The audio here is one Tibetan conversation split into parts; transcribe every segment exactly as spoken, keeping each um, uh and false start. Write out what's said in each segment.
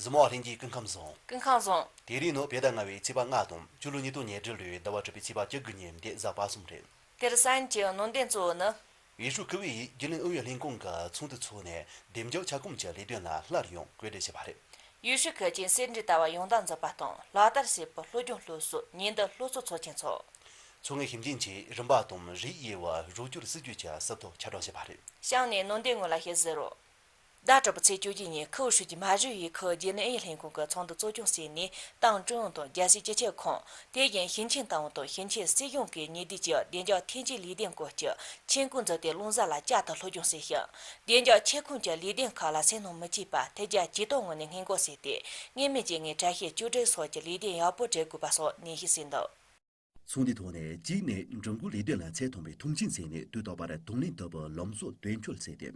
གཟིགས་མོ་བ་ལྷན་རྒྱས་སྐུ་ཁམས་བཟང་། སྐུ་ཁམས་བཟང་། དེ་རིང་ནི་བོད་ཟླ་ལྔ་པའི་ཚེས་པ་ལྔ་དང་། ཕྱི་ལོ་ཉིས་སྟོང་ཉེར་དྲུག་ལོའི་ཟླ་བ་དྲུག་པའི་ཚེས་པ་བཅུ་དགུ་ཉིན་འདི་གཟའ་པ་སངས་རེད། དེར་གསན་རྒྱུ་ནང་དོན་གཙོ་བོ་ནི། ཡུས་ཧྲུའུ་ཁུལ་བོད་ཡིག་རྒྱུན་ལས་ཨུ་ཡོན་ལྷན་ཁང་གི་ཚོགས་འདུ་འཚོགས་ནས་བདེ་འཇགས་ཁྱབ་ཁོངས་ཀྱི་ལས་དོན་ལ་སླར་ཡང་བཀོད་སྒྲིག་བྱས་པ་རེད། ཡུས་ཧྲུའུ་ཁུལ་གྱི་སེ་འབྲས་དར་བ་ཡོངས་བདག་འཛིན་པ་དང་ལག་བསྟར་བྱེད་པའི་སློབ་སྦྱོང་སློབ་གསོ་ཉིན་ལྟར་སློབ་གསོ་ཚོགས་ཆེན་འཚོགས། ཚོགས་དངུལ་ཞིབ་མཆན་གྱིས་རིམ་པ་དང་རིགས་དབྱེ་བ་རོགས་སྐྱོར་སྲིད་ཇུས་ཀྱི་ཟུར་ཐོ་ཁྱབ་བསྒྲགས་བྱས་པ་རེད། གཤམ་ནས་ནང་དོན་དངོས་ལ་གཞིར་བཟུང་རོགས། ཟླ་དྲུག་པའི་ཚེས་བཅུ་གཅིག་ཉིན་ཁུལ་ཨུ་ཧྲུའུ་ཅི་མ་ཞུ་ཡི་ཁུལ་རྒྱུན་ལས་ཨུ་ཡོན་ལྷན་ཁང་གི་ཚོགས་འདུ་གཙོ་སྐྱོང་བྱས་ནས། ཏང་ཀྲུང་དབྱང་དང་རྒྱལ་སྲིད་སྤྱི་ཁྱབ་ཁང་། དེ་བཞིན་ཞིང་ཆེན་ཏང་ཨུ་དང་ཞིང་ཆེན་སྲིད་གཞུང་གིས་ཉེ་དུས་ཀྱི་བདེ་འཇགས་ཐོན་སྐྱེད་ལས་དོན་སྐོར་གྱི་ཆེད་འགོ་འཛུགས་ཏེ་རླུང་གཟར་ལ་བསྐྱར་དུ་སློབ་སྦྱོང་བྱས་ཤིང་། བདེ་འཇགས་ཁྱབ་ཁོངས་ཀྱི་ལས་དོན་ཁག་ལ་སེམས་ནང་མི་སྐྱིད་པ་ཐེར་རྒྱ་ཇུས་གཏོགས་ངོས་ནས་སྔོན་འགོག་བྱས་ཏེ། མངོན་མེད་རྐྱེན་ངན་གྲལ་བཤེར་བཅོས་སྒྲིག་སོགས་ཀྱི་ལས་དོན་ཡག་པོ་སྒྲུབ་དགོས་པ་སོགས་ནན་བཤད་བྱས་འདུག། ཚོགས་འདུའི་ཐོག་ནས། གཅིག་ནས་འགྲུལ་འཁོར་ལས་དོན་ལ་ཚད་མཐོན་པོས་མཐོང་ཆེན་བྱས་ནས། དུས་ཐོག་པར་དང་ལེན་ཐུབ་པའི་ལམ་སྲོལ་དོན་འཁྱོལ་བྱས་ཏེ།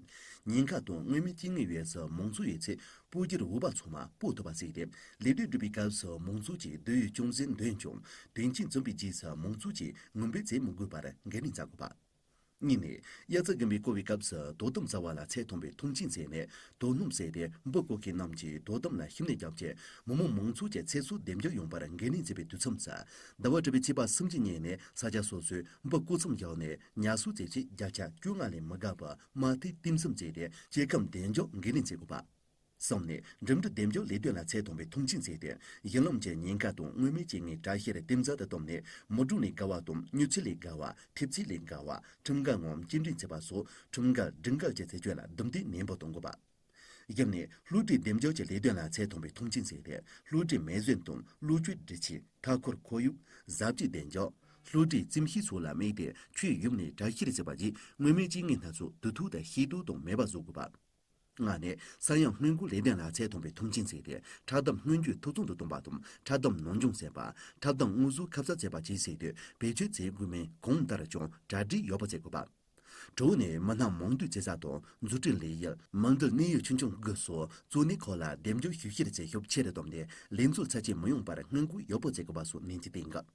ཉེན་ཁ་དང་མངོན་མེད་རྐྱེན་ངན་ཡོད་སའི་མང་ཚོགས་ཡོད་ཚད་སྤོ་སྒྱུར་འོས་འབབ་ཚང་མ་སྤོ་ཐུབ་པ་བྱས་ཏེ། ལས་དོན་སྒྲུབ་པའི་སྐབས་སུ་མང་ཚོགས་ཀྱིས་སྡོད་ཡུལ་ཅུང་ཟད་འདོན་ཀྱང་། དོན་རྐྱེན་བྱུང་བའི་རྗེས་སུ་མང་ཚོགས་ཀྱིས་ངུ་འབོད་བྱེད་མི་དགོས་པར་འགན་ལེན་བྱ་དགོས་པ། གཉིས་ནས། དབྱར་རྩྭ་དགུན་འབུའི་བརྐོ་བའི་སྐབས་སུ་དོ་དམ་བྱ་བ་ལ་ཚད་མཐོན་པོས་མཐོང་ཆེན་བྱས་ནས། དོ་སྣང་བྱས་ཏེ། འབུ་བརྐོ་མཁན་རྣམས་ཀྱིས་དོ་དམ་ལ་ཤུགས་སྣོན་བརྒྱབ་ཆེད། མི་དམངས་མང་ཚོགས་ཀྱི་ཚེ་སྲོག་བདེ་འཇགས་ཡོང་བར་འགན་ལེན་བྱེད་པའི་དུས་མཚམས་སུ། ཟླ་བ་དྲུག་པའི་ཚེས་པ་སུམ་ཅུ་ཉིན་ནས་ས་ཆ་སོ་སོའི་འབུ་རྐོ་མཚམས་བཞག་ནས། ཉ་གསོད་བྱེད་ཆེད་བརྒྱ་ཆ་བཅོ་ལྔ་ལས་མི་འགའ་བོས་མ་མཐའི་དུས་མཚམས་བརྩིས་ཏེ་སྐྱེ་ཁམས་བདེ་འཇགས་འགན་ལེན་བྱེད་དགོས་པ། གསུམ་ནས། འགྲིམ་འགྲུལ་བདེ་འཇགས་ལས་དོན་ལ་ཚད་མཐོན་པོས་མཐོང་ཆེན་བྱས་ཏེ། གཞི་ལམ་གྱི་ཉེན་ཁ་དང་མངོན་མེད་རྐྱེན་ངན་གྲལ་བཤེར་ཏན་ཏིག་ཏུ་བཏང་ནས། མི་གྲོངས་ལས་བརྒལ་བ་དང་། མྱུར་ཚད་ལས་བརྒལ་བ། ཐེབས་ཚད་ལས་བརྒལ་བ། ཁྲིམས་འགལ་ངང་སྐྱེལ་འདྲེན་བྱེད་པ་སོགས་ཁྲིམས་འགལ་སྒྲིག་འགལ་གྱི་རྩད་གཅོད་ལ་རྡུང་རྡེག་ནན་པོ་གཏོང་དགོས་པ། བཞི་ནས། སློབ་གྲྭའི་བདེ་འཇགས་ཀྱི་ལས་དོན་ལ་ཚད་མཐོན་པོས་མཐོང་ཆེན་བྱས་ཏེ། སློབ་གྲྭའི་མེ་ཟོན་དང་། གློག་སྤྱོད་སྒྲིག་ཆས། མཐའ་འཁོར་ཁོར་ཡུག། གཟབ་རྒྱས་བདེ་འཇགས། སློབ་གྲྭའི་རྩིས་གཞི་སོགས་ལ་དམིགས་ཏེ། ཁྱོན་ཡོངས་ནས་གྲལ་བཤེར་བྱེད་པ་བཅས་མངོན་མེད་རྐྱེན་ངན་སྣ་ཚོགས་དུས་ཐོག་ཏུ་ཤེས་རྟོགས་དང་མེད་པ་བཟོ་དགོས་པ། ལྔ་ནས། ས་ཡོམ་སྔོན་འགོག་ལས་དོན་ལ་ཚད་མཐོན་པོས་མཐོང་ཆེན་བྱས་ཏེ། འཁྲབ་གཏམ་སྔོན་ཇུས་ཐུབ་ཚང་དུ་གཏོང་བ་དང་། འཁྲབ་གཏམ་ནང་སྦྱོང་བྱེད་པ། འཁྲབ་གཏམ་དངོས་ཟོག་ཁ་གསབ་བྱེད་པ་བཅས་བྱེད་དུས་བེད་སྤྱོད་བྱེད་དགོས་མིན་གང་ལྟར་ཀྱང་གྲ་སྒྲིག་ཡག་པོ་བྱེད་དགོས་པ། དྲུག་ནས། མི་སྣ་མང་སྡུད་བྱེད་ས་དང་། འཛུགས་སྐྲུན་ལས་གཞི། མི་འདུས་གནས་ཡུལ་ཆུང་ཆུང་དགུ་སོགས་གཙོ་གནད་ཁག་ལ་བདེ་འཇགས་ཞིབ་བཤེར་བྱེད་ཤུགས་ཆེ་རུ་བཏང་ནས། ལས་འཛོལ་ཚབས་ཆེ་མི་ཡོང་བར་སྔོན་འགོག་ཡག་པོ་བྱེད་དགོས་པ་སོགས་ནན་གྱིས་བསྟན་གནང་།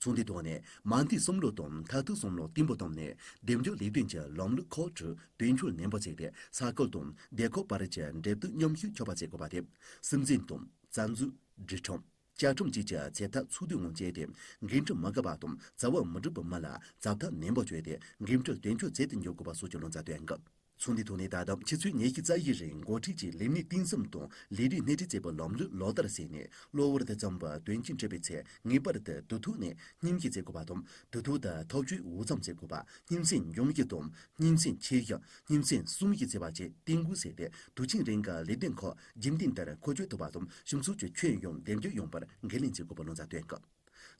ཚོགས་འདུའི་ཐོག་ནས། མ་མཐའི་བསམ་བློ་དང་མཐར་ཐུག་བསམ་བློ་བརྟན་པོ་བཏང་ནས། བདེ་འཇགས་ལས་དོན་གྱི་ལམ་ལུགས་ཁག་དྲུག་དོན་འཁྱོལ་ནན་པོ་བྱས་ཏེ། ས་ཁུལ་དང་སྡེ་ཁག་བར་གྱི་འབྲེལ་གཏུག་མཉམ་ཤུགས་ཆགས་པ་བྱེད་དགོས་པ་དེ། སྲིད་འཛིན་དང་། རྩ་འཛུགས། སྒྲིག་ཁྲིམས། བཅའ་ཁྲིམས་བཅས་ཀྱི་བྱེད་ཐབས་ཚུལ་དུ་དངོས་སྤྱད་དེ། འགན་འཁྲི་མི་དགོས་པ་དང་རྩ་བ་མི་སྒྲུབ་པའི་མི་ལ་བྱ་ཐབས་ནན་པོ་སྤྱོད་དེ། འགན་འཁྲི་དོན་འཁྱོལ་མཛད་དུ་འཇུག་དགོས་པ་སོགས་ཀྱི་བློ་འཚབ་བཏོན་གནང་། ཚོགས་འདུའི་ཐོག་ནས། ད་ལྟ་ཕྱི་ཚེས་ཉེར་གཅིག་རྩ་བཞིའི་རིང་འགོ་ཁྲིད་ཀྱིས་ལས་གནས་གཏིང་ཟབ་དང་ལས་རིགས་སྣེ་ཁྲིད་བྱེད་པའི་ལམ་ལུགས་ལག་བསྟར་བྱས་ནས། གློ་བུར་དུ་བརྩམས་པའི་དོན་རྐྱེན་འཕྲད་པའི་ཚེ། ངེས་པར་དུ་དུས་ཐོག་ནས་སྙན་ཞུ་བྱེད་དགོས་པ་དང་། དུས་ཐོག་ཏུ་ཐག་གཅོད་འོས་འཚམ་བྱེད་དགོས་པ། སྙན་སེང་འབྱུང་བཞི་དང་། སྙན་སེང་ཆེ་བཞི། སྙན་སེང་གསུམ་བཞི་བྱེད་པ་བཅས་གཏན་འཁེལ་བྱས་ཏེ། དུས་ཆེན་རིང་གི་ལས་དོན་ཁག་རྒྱུན་ལྡན་ལྟར་འཁོར་སྐྱོད་ཐུབ་པ་དང་། སྤྱི་ཚོགས་ཀྱི་ཁྱོན་ཡོངས་བདེ་འཇགས་ཡོང་བར་འགན་ལེན་བྱེད་དགོས་པའི་བློ་འཚབ་བཏོན་གནང་།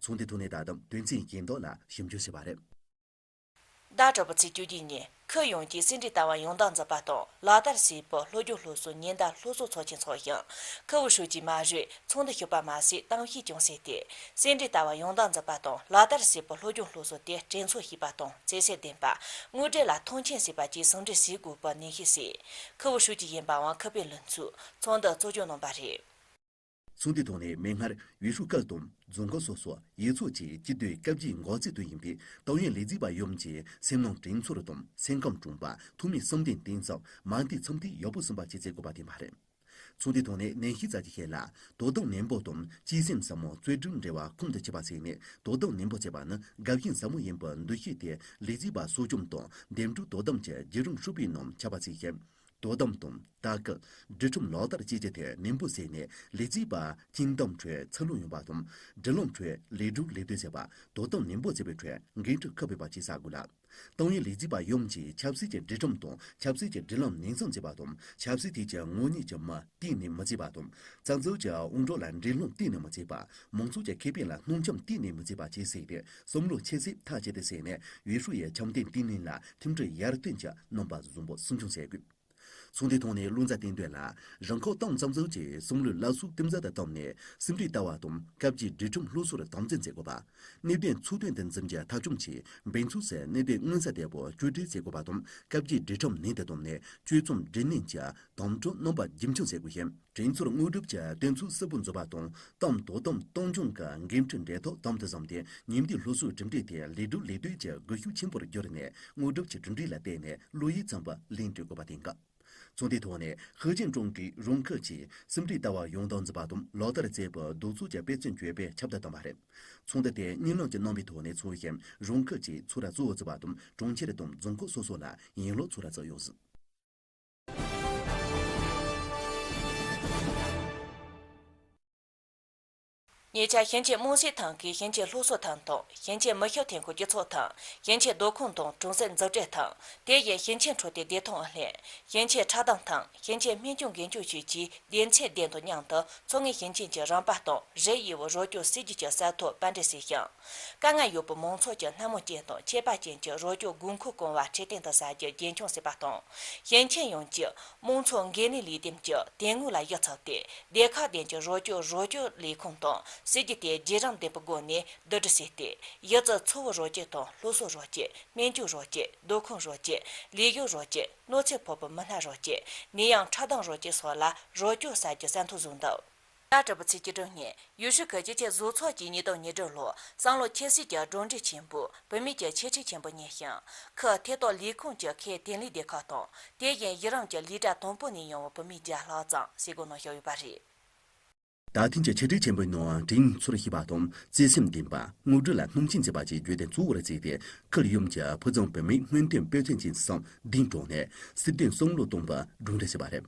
ཚོགས་འདུའི་ཐོག་ནས། ད་ལྟ་དོན་ཚན་གཞན་དག་ལ་ཞིབ་འཇུག་བྱས་པ་རེད། ཟླ་དྲུག་པའི་ཚེས་བཅུ་གཅིག་ཉིན་ཁུལ་ཡོངས་ཀྱི་སེ་འབྲས་དར་བ་ཡོངས་བདག་འཛིན་པ་དང་ལག་བསྟར་བྱེད་པའི་སློབ་སྦྱོང་སློབ་གསོ་ཉིན་ལྟར་སློབ་གསོ་ཚོགས་ཆེན་འཚོགས་ཤིང་། ཁུལ་ཨུའི་ཧྲུའུ་ཅི་མ་ཞུས་ཚོགས་འདུ་ཞུགས་པ་མ་ཟད་གཏམ་བཤད་ཀྱང་བྱས་ཏེ། སེ་འབྲས་དར་བ་ཡོངས་བདག་འཛིན་པ་དང་ལག་བསྟར་བྱེད་པའི་སློབ་སྦྱོང་སློབ་གསོ་དེ་གྲོས་ཚོགས་ཞུས་པ་དང་བྱེད་ཚད་ལྡན་པ། དངོས་འབྲེལ་ལ་མཐོང་ཆེན་བྱས་པ་བཅས་ཟུང་འབྲེལ་བྱེད་དགོས་པའི་ནན་བཤད་བྱས། ཁུལ་ཨུའི་ཧྲུའུ་ཅི་ཡིན་པ་ཝང་ཁི་པིན་ལུན་ཚུགས་ཚོགས་འདུ་གཙོ་སྐྱོང་གནང་བ་རེད། ཚོགས་འདུའི་ཐོག་ནས། མིག་སྔར་ཡུས་ཧྲུའུ་ཁུལ་དང་རྫོང་ཁག་སོ་སོ་ཡུལ་ཚོ་བཅས་སྤྱི་བསྡུས་སྐབས་བརྗེའི་འགག་རྩའི་དོན་ཡིན་པའི་ཏང་ཡོན་ལས་བྱེད་པ་ཡོངས་ཀྱི་སེམས་ནང་དྲིན་ཚོར་དང་སེམས་ཁམས་དྲང་པོ། ཐོག་མའི་བསམ་དོན་གཏིང་ཟབ། མ་མཐའི་འཚམས་འདྲི་ཡག་པོ་ཟིན་པ་བཅས་བྱེད་དགོས་པ་བསྟན་པ་རེད། ཚོགས་འདུའི་ཐོག་ནས་ནན་ཞུ་ཞུ་རྒྱུའི་ཐད་ལ། དོ་དམ་ནན་པོ་དང་གཅེས་སེམས་ཟབ་མོ། རྩོད་སྒྲུབ་འབྲེལ་བ་ཁོང་དུ་ཆུད་པ་བྱས་ནས། དོ་དམ་ནན་པོ་བྱེད་པ་ནི་དགའ་ཞེན་ཟབ་མོ་ཡིན་པའི་འདུ་ཤེས་དེ་ལས་བྱེད་པ་གསོ་སྐྱོང་དང་། འདེམས་སྒྲུག་དོ་དམ་གྱི་བརྒྱུད་རིམ་ཧྲིལ་པོའི་ནང་ཁྱབ་པ་བྱས་ཤིང་། དོ་དམ་དང་། ལྟ་སྐུལ། སྒྲིག་ཁྲིམས་ལག་བསྟར་བཅས་ཀྱི་ཐད་ནན་པོ་བྱས་ནས། ལས་བྱེད་པ་སྤྱི་འདོམས་ཁྲོད་ཚུར་ལོག་ཡོང་བ་དང་། སྒྲིག་ལམ་ཁྲོད་ལས་སྒྲུབ་ལས་གཏོད་བྱེད་པ། དོ་དམ་ནན་པོ་བྱེད་པའི་ཁྲོད་འགན་འཁྲི་ཁག་ཕོད་པ་བཅས་བྱ་དགོས་ལ། ཏང་ཡོན་ལས་བྱེད་པ་ཡོངས་ཀྱིས་ཆབ་སྲིད་ཀྱི་སྒྲིག་ཁྲིམས་དང་ཆབ་སྲིད་ཀྱི་སྒྲིག་ལམ་ནན་གསང་བྱེད་པ་དང་། ཆབ་སྲིད་ཐད་ཀྱི་ངོ་ཉེས་ཀྱི་མི་གཏན་ནས་མི་བྱེད་པ་དང་། རྩ་འཛུགས་ཀྱི་དབང་གྲགས་ལ་འགྲན་སློང་གཏན་ནས་མི་བྱེད་པ། མང་ཚོགས་ཀྱི་ཁེ་ཕན་ལ་སྣང་འཆམ་གཏན་ནས་མི་བྱེད་པ་བཅས་བྱས་ཏེ། བསམ་བློ་ཆེ་སེམས་ཐག་ཆོད་དུ་བྱས་ནས། ཡུས་ཧྲུའུ་ཡི་འཆམ་མཐུན་བརྟན་ལྷིང་ལ་མཐུན་སྒྲིལ་ཡར་ཐོན་གྱི་རྣམ་པ་བཟང་པོ་སྲུང་སྐྱོང་བྱེད་དགོས། ཚོགས་འདུའི་ཐོག་ནས་བློ་འཚབ་བཏོན་དོན་ལ། རང་ཁག་ཏང་རྩ་འཛུགས་ཀྱིས་བསམ་བློའི་བླ་སྲོག་གཏིང་ཟབ་ཏུ་བཏང་ནས། སེ་འབྲས་ལྟ་བ་དང་སྐབས་བརྗེའི་སྒྲིག་ཁྲིམས་སློབ་གསོར་དམ་འཛིན་བྱེད་དགོས་པ། གནད་དོན་ཚུལ་མཐུན་དུ་འཛིན་རྒྱུ་མཐའ་འཁྱོངས་ཀྱིས། འབད་འཚུབ་སུ་གནད་དོན་མངོན་གསལ་དོད་པོ་བཅོས་སྒྲིག་བྱེད་དགོས་པ་དང་། སྐབས་བརྗེའི་སྒྲིག་ཁྲིམས་ནན་དུ་བཏང་ནས། བཅོས་མཚམས་སྒྲིག་ནན་གྱི་དམ་བགྲོད་རྣམ་པ་རྒྱུན་འཁྱོངས་བྱེད་དགོས་ཤིང་། དྲིན་ཚོར་དངོས་སྒྲུབ་ཀྱི་དོན་ཚན་གསལ་པོ་འཛུགས་པ་དང་། ཏང་དོ་དམ་ཏང་སྐྱོང་གི་འགན་འཁྲི་འབྲེལ་ཐག་དམ་དུ་བཟུང་སྟེ། ཉིན་བསྡུས་སློབ་གསོའི་གྲུབ་འབྲས་དེ་ལས་སྒྲུབ་ལས་གཏོད་ཀྱི་སྒུལ་ཤུགས་ཆེན་པོར་བསྒྱུར་ནས། དངོས་སྒྲུབ་ཀྱི་གྲུབ་འབྲས་ལ་བརྟེན་ནས་བློ་ཡུལ་ཚང་བའི་ལན་སྤྲོད་དགོས་པ་བསྟན་གནང་། ཚོགས་འདུའི་ཐོག་ནས་ཧུའུ་ཅིན་ཀྲུང་གིས་རང་ཁུལ་གྱིས་ཟིན་བྲིས་ལྟ་བ་ཡོངས་བསྡོམས་མཛད་པ་དང་། ལོ་ལྟར་བསྩལ་བའི་གདུག་རྩུབ་ཀྱི་དཔེ་མཚོན་བརྗོད་པའི་ཁྱབ་བསྒྲགས་བཏང་བ་རེད། ཚོགས་འདུ་དེ་གཉིད་ལམ་གྱི་རྣམ་པའི་ཐོག་ནས་ཚོགས་ཤིང་། རང་ཁུལ་གྱིས་ཚོགས་ར་གཙོ་བོ་བརྩིས་པ་དང་། གྲོང་ཁྱེར་དང་རྫོང་ཁག་སོ་སོ་ལ་ཡན་ལག་ཚོགས་ར་བརྩིས་ཡོད་ཟིན། ཉེ་ཆར་ཞིང་ཆེན་རྨོ་ཞིང་ཐང་གིས་ཞིང་ཆེན་སློབ་གསོ་ཐང་དང་། ཞིང་ཆེན་མི་ཤུགས་ཐོན་ཁུངས་སྤྱི་ཚོགས་ཐང་། ཞིང་ཆེན་སྡོད་ཁང་དང་གྲོང་གསེབ་འཛུགས་སྐྲུན་ཐང་། དེ་བཞིན་ཞིང་ཆེན་འཕྲོད་བསྟེན་བདེ་ཐང་ཨུ་ལྷན། ཞིང་ཆེན་ཁྲག་འདམ་ཐང་། ཞིང་ཆེན་སྨན་བཅོས་འགན་བཅོལ་ཅུས་བཅས་སྡེ་ཚན་བདུན་དང་མཉམ་དུ་མཚོ་སྔོན་ཞིང་ཆེན་གྱི་རིམ་པ་དང་། རིགས་དབྱེ་བའི་རོགས་སྐྱོར་སྲིད་ཇུས་ཀྱི་གསལ་ཐོ་པར་འགྲེམས་བྱས་ཤིང་། དཀའ་ངལ་ཡོད་པའི་མང་ཚོགས་ཀྱི་སྣེ་མོ་ཅན་དང་ཁྱད་པར་ཅན་གྱི་རོགས་སྐྱོར་དགོས་མཁོ་སྐོང་བ་ཁྲིད་སྟོན་དུ་གསར་བརྗེ་རྒྱུན་འཁྱོངས་བྱས་པ་དང་། ཞིང་ཆེན་ཡོངས་ཀྱི་དམངས་འཚོ་འགན་ལེན་ལས་སྡེ་གྱི་དེ་སྔོན་ལ་གཞི་ཚུགས་ཏེ། སྡེ་ཁག་བདུན་གྱི་རོགས་སྐྱོར་རོགས་སྐྱོར་ལས་ཁུངས་དང་སྲིད་ཇུས་དེ་བརྗེ་རིམ་ལྡན་པའི་སྒོ་ནས་བསྡུ་སྒྲིག་བྱས་ཏེ། གཞི་རྩའི་འཚོ་བའི་རོགས་སྐྱོར་དང་། སློབ་གསོའི་རོགས་སྐྱོར། སྨན་བཅོས་རོགས་སྐྱོར། སྡོད་ཁང་རོགས་སྐྱོར། ལས་ཞུགས་རོགས་སྐྱོར། གནོད་འཚེ་ཕོག་པའི་མི་སྣ་རོགས་སྐྱོར། ནད་ཡམས་ཁྲག་འདམ་རོགས་སྐྱོར་སོགས་ལ་རོགས་སྐྱོར་གསར་བརྗེའི་གསལ་ཐོ་བཟོས་འདུག། ཟླ་དྲུག་པའི་ཚེས་བཅུ་དྲུག་ཉིན་ཡུལ་ཤུལ་གྱི་སྤྱི་ཁྱབ་བཟོ་ཚོགས་ཀྱིས་ཉིས་སྟོང་ཉི་སྲིད་ལོའི་བསམ་བློ་འཁྱེར་སའི་གྲུབ་འབྲས་ཆེན་པོའི་བུད་མེད་ཀྱི་འཆད་ཁྲིད་ཆེན་པོ་གཉེར་ཞིང་། ཁུལ་ཐད་གཏོགས་ལས་ཁུངས་ཀྱི་ཁུལ་དེ་ལས་སྡེ་ཁག་དང་། དེ་བཞིན་གཞི་རིམ་གྱི་ལས་གྲྭ་དང་པོ་ནས་ཡོང་བའི་བུད་མེད་བརྒྱ་ལྷག་ཙམ་གསོལ་གོ་གནང་བཞག་ཡོད་པ་རེད། ད་ཐེངས་ཀྱི་འཆད་ཁྲིད་ཆེན་པོའི་ནང་དྲིན་ཚོར་ཤེས་པ་དང་། བརྩེ་སེམས་ལྡན་པ། དངོས་འབྲེལ་ལ་སྣང་ཆེན་མཛད་པ་བཅས་བརྗོད་དོན་གཙོ་བོར་བརྩིས་ཏེ། ཁུལ་ཡོངས་ཀྱི་ཕུགས་བཟང་བུད་མེད་སྔོན་ཐོན་དཔེ་མཚོན་ཅན་སོགས་བདུན་གྲས་ནས་སྲིད་དོན་བསམ་བློ་གཏོང་བ་གྲུབ་འབྲས་ཟིན་པ་རེད།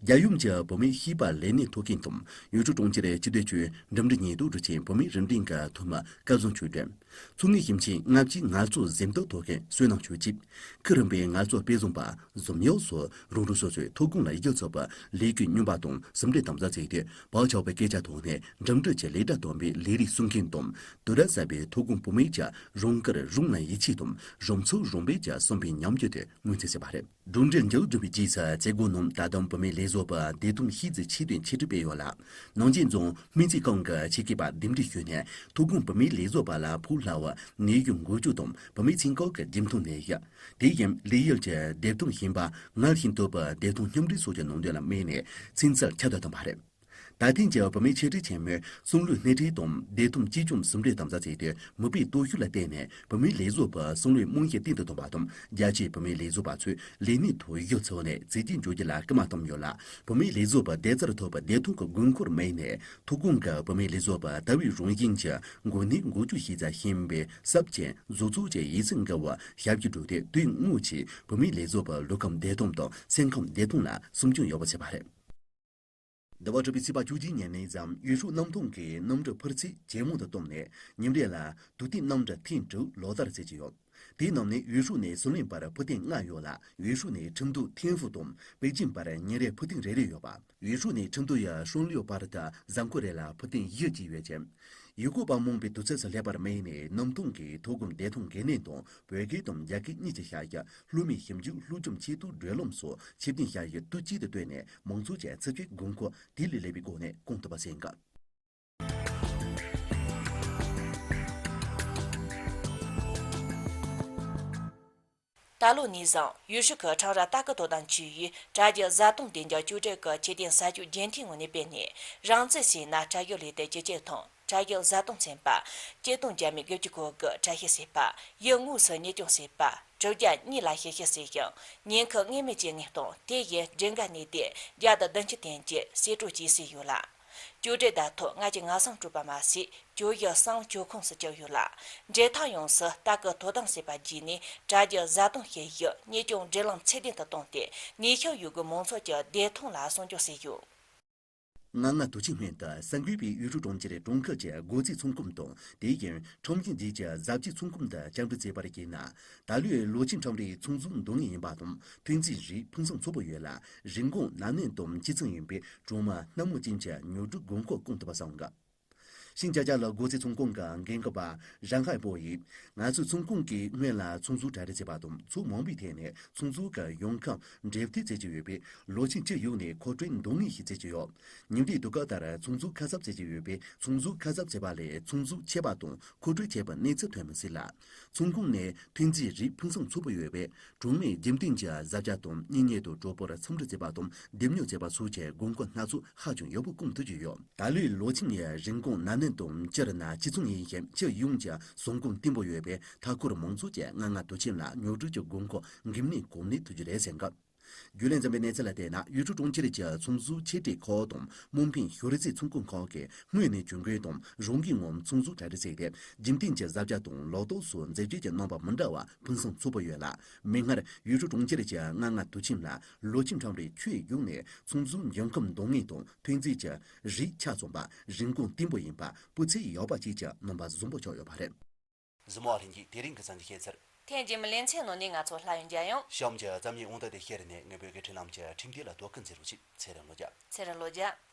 རྒྱལ་ཡོངས་ཀྱི་བུད་མེད་ཤེས་པ་ལས་གནས་ཐོབ་མཁན་དང་། ཡུལ་ཤུལ་གྲོང་ཁྱེར་སྤྱི་བདེ་ཅུས་འགྲིམ་འགྲུལ་ཉེན་རྟོག་སྡེ་ཚན་བུད་མེད་རུ་འདྲེན་གྱི་ཐོག་མ་སྐལ་བཟང་ཆོས་སྒྲོན། མཚོ་སྔོན་ཞིང་ཆེན་ལྔ་བཅུའི་ངལ་རྩོལ་གཟེངས་རྟགས་ཐོབ་མཁན་བསོད་ནམས་ཆོས་སྐྱིད། ཁུལ་རིམ་པའི་ངལ་རྩོལ་དཔེ་བཟང་པ་འཛོམས་ཡོད་སོགས་རང་རང་སོ་སོའི་ཐོབ་ཁུངས་ལ་གཞི་ཚུགས་པའི་ལས་འགུལ་རྙིང་པ་དང་ཟུང་འབྲེལ་དམ་ཟབ་བྱས་ཏེ། བག་ཆགས་པའི་སྐད་ཆ་ཐོག་ནས་འགྲིམ་འགྲུལ་གྱི་ལས་གྲྭ་དང་པོའི་ལས་རིགས་སྲུང་མཁན་དང་། དུས་རབས་གསར་པའི་ཐོན་ཁུངས་བུད་མེད་ཀྱི་རང་དགར་རང་ལ་ཡིད་ཆེས་དང་། རང་ཚུགས་རང་འབད་ཀྱི་བསམ་པའི་ཉམས་འགྱུར་དེ་ངོས་འཛིན་བྱས་པ་རེད། གྲུབ་འབྲས་མཇུག་བསྡུ་བའི་རྗེས་སུ་མཛད་སྒོ་ནང་ད་དུང་བུད་མེད་ལས་བཟོ་པ་བདེ་ཐང་ཤེས་ཚད་ཆེད་དོན་འཆད་ཁྲིད་སྤེལ་ཡོད་ལ། ནང་ཆེན་རྫོང་སྨན་རྩིས་ཁང་གི་ཆེད་མཁས་པ་འདེམས་སྒྲུག་ཞུས་ནས། ཐོན་ཁུངས་བུད་མེད་ལས་བཟོ་པ་ལ་ཕོག་སླ་བའི་ནད་གཞི་འགོག་བཅོས་དང་། བུད་མེད་ཚན་ཁག་གི་འཇིམ་ཐང་ནད་གཞི། དེ་བཞིན་ལས་ཡུལ་གྱི་བདེ་ཐང་ཞན་པ་ངལ་ཞིང་དུད་པའི་བདེ་ཐང་སྙོམས་སྒྲིག་སོགས་ཀྱི་ནང་དོན་ལ་དམིགས་ནས་ཚན་རྩལ་ཁྱབ་གདལ་བཏང་བ་རེད། ད་ཐེངས་ཀྱི་བུད་མེད་འཆད་ཁྲིད་ཆེན་མོའི་བསམ་བློའི་སྣེ་ཁྲིད་དང་བདེ་ཐང་གཅེས་སྐྱོང་ཟུང་འབྲེལ་དམ་ཟབ་བྱས་ཏེ། མིག་དཔེའི་སྟོབས་ཤུགས་ལ་བརྟེན་ནས་བུད་མེད་ལས་བཟོ་པའི་བསམ་བློའི་རྨང་གཞི་བརྟན་དུ་གཏོང་བ་དང་། རྒྱ་ཆེའི་བུད་མེད་ལས་བཟོ་པ་ཚོས་ལས་གནས་ཐོག་གཞི་ཚུགས་ནས་མཛེས་སྡུག་འཇོག་རྒྱུ་ལ་སྐུལ་མ་བཏང་ཡོད་ལ། བུད་མེད་ལས་བཟོ་པའི་བདེ་རྩར་ཐོབ་པའི་བདེ་ཐང་གི་དགོས་མཁོར་དམིགས་ནས། ཐོན་ཁུངས་ཀྱི་བུད་མེད་ལས་བཟོ་པའི་ལྟ་བའི་རང་བཞིན་གྱི་འགོས་ནད་འགོག་བཅོས་ཤེས་ཚད་ཞན་པའི་ཟབ་ཅིང་གཟུགས་ཚོགས་ཀྱི་ཡིད་སེམས་འགུལ་བའི་ཞབས་ཞུ་བསྒྲུབས་ཏེ། དོན་དངོས་ཀྱིས་བུད་མེད་ལས་བཟོ་པའི་ལུས་ཁམས་བདེ་ཐང་དང་སེམས་ཁམས་བདེ་ཐང་ལ་སྲུང་སྐྱོང་ཡག་པོ་བྱས་པ་རེད། ཟླ་བ་དྲུག་པའི་ཚེས་པ་བཅུ་གཅིག་ཉིན་ནས་བཟུང་ཡུས་ཧྲུའུ་གནམ་ཐང་གི་གནམ་གྲུ་འཕུར་ཚད་ཇེ་མང་དུ་བཏང་ནས། ཉིན་རེ་ལ་དུས་ཐེངས་གནམ་གྲུ་ཐེངས་དྲུག་ལག་བསྟར་བྱེད་ཀྱི་ཡོད། དེའི་ནང་ནས་ཡུས་ཧྲུའུ་ནས་ཟི་ལིང་བར་འཕུར་ཐེངས་ལྔ་ཡོད་ལ། ཡུས་ཧྲུའུ་ནས་ཁྲིན་ཏུའུ་ཐེན་ཧྥུ་དང་པེ་ཅིན་བར་ཉིན་རེར་འཕུར་ཐེངས་རེ་རེ་ཡོད་པ། ཡུས་ཧྲུའུ་ནས་ཁྲིན་ཏུའུ་ཡི་ཧྲོང་ལིའུ་བར་དུ་གཟའ་འཁོར་རེ་ལ་འཕུར་ཐེངས་བཞི་བཅས་ཡོད་ཅིང་། ཡུལ་སྐོར་བ་མང་པོའི་དུས་ཚོད་སུ་སླེབས་པར་དམིགས་ནས། གནམ་ཐང་གི་ཐོན་ཁུངས་བདེ་ཐང་འགན་ལེན་དང་། བོད་སྐད་དང་རྒྱ་སྐད་གཉིས་ཀྱི་ཞབས་ཞུ། ལྷོད་མེད་ཞིབ་འཇུག་སློབ་སྦྱོང་ཆེད་དུ་བགྲོད་ལམ་སོགས་ཁྱབ་གདལ་ཞབས་ཞུ་དུས་གཅིག་ཏུ་བཏོན་ནས། མང་ཚོགས་ཀྱི་ཚུར་སྤྱོད་དགོས་མཁོ་དེ་ལས་སླ་བའི་སྒོ་ནས་སྐོང་ཐུབ་པ་བྱེད་དགོས། ད་ལོ་ནས་བཟུང་ཡུལ་ཤུལ་གྱི་ཁྲང་ར་ལྟ་སྐུལ་དོ་དམ་ཅུས་ཡིས་དྲ་རྒྱའི་བཟའ་བཏུང་བདེ་འཇགས་བཅོས་སྒྲིག་གི་ཆེད་དོན་གསར་ཤོག་རྒྱུན་མཐུད་ངོས་ནས་སྤེལ་ནས། རང་བཙན་ཟེར་ན་དྲ་ཞབས་ལས་དོན་ཅུས་ཀྱི་ཐོག་དྲ་ཞབས་བཟའ་བཏུང་ཚན་པ། སྐྱིད་གཏོང་རྒྱ་མི་དགུ་བཅུ་གོ་དགུ་གྲལ་བཤེར་བྱས་པ། ཡུལ་དངོས་སུ་གཉེར་སྐྱོང་བྱས་པ། གྲུབ་ཆ་གཉིས་ལ་ཞིབ་བཤེར་བྱས་ཤིང་། ཉེན་ཁའི་དངོས་མེད་རྐྱེན་ངན་དང་། དེ་བཞིན་སྒྲིག་འགལ་གནས་དེ་བརྒྱ་དང་བདུན་ཅུ་ཐམ་ཅད་གསེད་བཀྲོལ་བཅས་བྱས་ཡོད་ལ། བཅོས་སྒྲིག་དང་ཐོག་ལྔ་བཅུ་ང་གསུམ་སྤྲོད་པ་མ་ཟད། གྱོད་གཞི་གསུམ་གྱོད་ཁུངས་སུ་བཅུག་ཡོད་ལ། འབྲེལ་ཐག་ཡོངས་སུ་ལྟ་སྐུལ་དོ་དམ་བྱས་པ་བརྒྱུད་ནས། དྲ་རྒྱའི་བཟའ་བཏུང་ཞབས་ཞུ་གཉེར་སྐྱོང་སྒྲིག་ལམ་ཚད་ལྡན་དུ་བཏང་སྟེ། ནུས་ཤུགས་ཡོད་རྒུས་མང་ཚོགས་ཀྱི་བདེ་ཐང་ལ་སྲུང་སྐྱོབ་བྱས་ཡོད། ང་ལྔ་དུས་ཆེན་སྔོན་དུ་གསར་འགོད་པས་ཡུལ་ཤུལ་གྲོང་ཁྱེར་གྲོང་ཁུལ་གྱི་སྒོ་རྩིས་ཚོང་ཁང་དང་། དེ་བཞིན་ཁྲོམ་གཞུང་རྗེས་ཀྱི་གཟབ་རྒྱས་ཚོང་ཁང་དུ་སྐྱབས་འགྲོ་བྱས་པར་བྱས་ན། ད་ལོའི་ལོ་ཆེན་ཁྲོམ་རའི་ཚོང་ཟོག་འདང་ངེས་ཡིན་པ་དང་། ཐོན་རྫས་རིགས་ཕུན་སུམ་ཚོགས་པོ་ཡོད་ལ། རིན་གོང་ནན་ཏན་དང་ལྗིད་ཚད་ཡིན་པས། གྲོང་མི་སྣ་མང་ཅན་གྱི་ཉོ་སྒྲུབ་དགོས་མཁོ་སྐོང་ཐུབ་པ་བཟང་གི། ཤིང་ཅ་ཅ་ལི་སྒོ་རྩིས་ཚོང་ཁང་གི་འགན་འཁུར་བ་རང་ཧའེ་པོ་ཡིས། ང་ཚོའི་ཚོང་ཁང་གིས་སྔོན་ལ་ཚོང་ཟོག་གྲ་སྒྲིག་བྱས་པ་དང་། ཚོང་མང་པོའི་ཐད་ནས་ཚོང་ཟོག་གི་ཡོང་ཁུངས་འབྲེལ་མཐུད་བྱེད་ཀྱི་ཡོད་པས། ལོ་ཆེན་སྤྱི་ཡོངས་ནས་མཁོ་སྤྲོད་འདང་ངེས་ཤིག་བྱེད་ཀྱི་ཡོད། ཉིན་རེའི་དུས་བཀག་ལྟར་ཚོང་ཟོག་ཁ་གསབ་བྱེད་ཀྱི་ཡོད་པས། ཚོང་ཟོག་ཁ་གསབ་བྱས་པ་ལས་ཚོང་ཟོག་ཆད་པ་དང་མཁོ་སྤྲོད་ཆད་པའི་གནས་ཚུལ་ཐོན་མི་སྲིད་ལ། ཚོང་ཁང་ནས་ཐོན་རྫས་རིགས་ཕུན་སུམ་ཚོགས་པོ་ཡོད་པས། གྲོང་མིས་རྒྱུན་གཏན་གྱི་བཟའ་བཅའ་དང་། གཉེན་ཉེ་དང་གྲོགས་པོར་འཚམས་འདྲི་བྱེད་པ་དང་། འདེམས་ཉོ་བྱེད་པ་སོགས་ཀྱི་དགོས་མཁོ་སྣ་ཚོགས་ཧ་ཅང་ཡག་པོ་སྐོང་ཐུབ་ཀྱི་ཡོད། ད་ལོའི་ལོ་ཆེན་ནི་རིན་གོང་ནན་ཏན་དང་སྤྱིར་ན་ཕྱི་ཚོང་ཡིན་ཞིང་། སྤྱི་ཡོངས་ཀྱི་ཟོག་གོང་བརྟན་པོ་ཡོད་པས། མཐའ་འཁོར་མང་ཚོགས་ཀྱིས་ང་ལྔ་དུས་ཆེན་ལ་ཉོ་སྒྲུབ་ཀྱི་དགོས་མཁོ་འགན་ལེན་གོང་ལེན་ཐུབ་རྒྱུ་རེད་བསམ་གི། རྒྱུན་ལས་འཛིན་པའི་གནས་ཚུལ་ལ་བལྟས་ན། ཡུལ་གྲུ་གྲོང་ཁྱེར་གྱི་ཚོང་ཟོག་ཆེ་གྲས་ཁག་དང་། དམག་འཕེན་ཞོར་རྩིས་ཚོང་ཁང་ཁག་གིས་སྔོན་ནས་གྱོང་གུན་དང་རང་འགུལ་ངང་ཚོང་ཟོག་གྲ་སྒྲིག་བྱས་ཏེ། རྒྱུན་གཏན་གྱི་བཟའ་བཅའ་དང་ལག་ཐོགས་སོགས་འཛད་སྤྱོད་ཀྱི་རྣམ་པ་མི་འདྲ་བ་ཕུན་སུམ་ཚོགས་པོ་ཡོད་ལ། མིག་སྔར་ཡུལ་གྲུ་གྲོང་ཁྱེར་གྱི་སྔ་ང་དུས་ཆེན་ལ་ལོ་ཆེན་ཁྲོམ་རའི་ཆུའི་རྒྱུག་ནས་ཚོང་ཟོག་འབྱུང་ཁམས་འདང་ངེས་དང་ཐོན་རྫས་ཀྱི་རིགས་ཆ་ཚང་པ། རིན་གོང་བརྟན་པོ་ཡིན་པ། སྤུས་ཚད་ཡག་པ་བཅས་ཀྱི་རྣམ་པ་བཟང་པོ་ཆགས་ཡོད་པ་རེད། གཟིགས་མོ་བ་ལྷན་རྒྱས། དེ་རིང་གི་གསར་འགྱུར་བཤད་ཚར། ཐེངས་རྗེས་མའི་ལེ་ཚན་ནང་ནས་ང་ཚོ་སླར་ཡང་མཇལ་ཡོང་། གཤམ་གྱི་འཛམ་གླིང་དབང་ཐང་དེ་ཤེས་རིག་ནས་ངས་བོད་ཀྱི་འཕྲིན་ལམ་གྱི་ཁྲིམས་དེབ་ལ་དོ་ཁུར་མཛད་རོགས་བྱེད། ཚེ་རིང་ལོ་བརྒྱ། ཚེ་རིང་ལོ་བརྒྱ།